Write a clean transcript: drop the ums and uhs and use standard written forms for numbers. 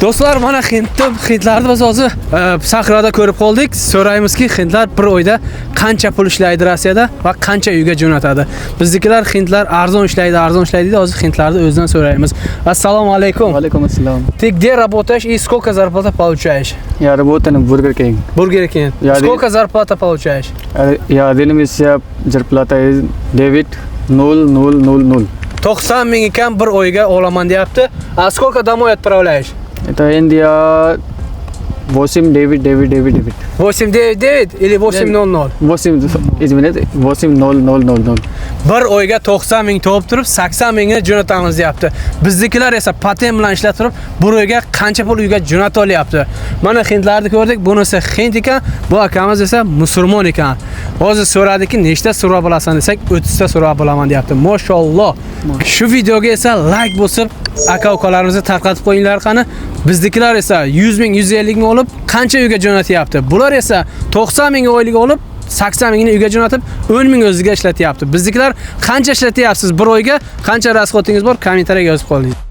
Do'stlar, mana hindlarni biz hozir sahroda ko'rib qoldik. So'raymizki, hindlar bir oyda qancha pul ishlaydi Rossiyada va qancha uyga jo'natadi. Biznikilar hindlar arzon ishlaydi, arzon ishlaydi deydi. Hozir hindlarni o'zidan so'raymiz. Assalomu alaykum. Валейкум ассалам. Ты где работаешь и сколько зарплата получаешь? Я работаю на Бургер Кинг. Бургер Кинг. Я Сколько зарплата получаешь? Я один месяц зарплата из 9 0 0 0 0. 90 ming ekan bir oyga olaman deyapti. А сколько домой отправляешь? Это Индия 8 9 9 9 9. 8 9 9 или 8 0 0? 8, извините, 8 0 0 0 0. Bir oyga 90 ming topib turib, 80 mingini jo'natamiz deyapti. Biznikilar esa patent bilan ishlab turib, bir oyga qancha pul uyga jo'nata olyapti. Mana hindlarni ko'rdik. Bunisi hind ekan, bu akamiz esa musulmon ekan. Hozir so'radiki, nechta sura bilasan desak, 30 ta sura bilaman deyapti. Mashalloh. Shu videoga esa like bosib, aka ukalarimizni tarqatib qo'yinglar qani. Biznikilar esa 100 ming, 150 ming olib, qancha uyga jo'natyapti. Bular esa 90 ming oylik olib, 80 mingini uyga jo'natib, 10 ming o'ziga ishlatyapti. Biznikilar qancha ishlatyapsiz bir oyga? Qancha расход ingiz bor? Kommentariyaga yozib qo'ying.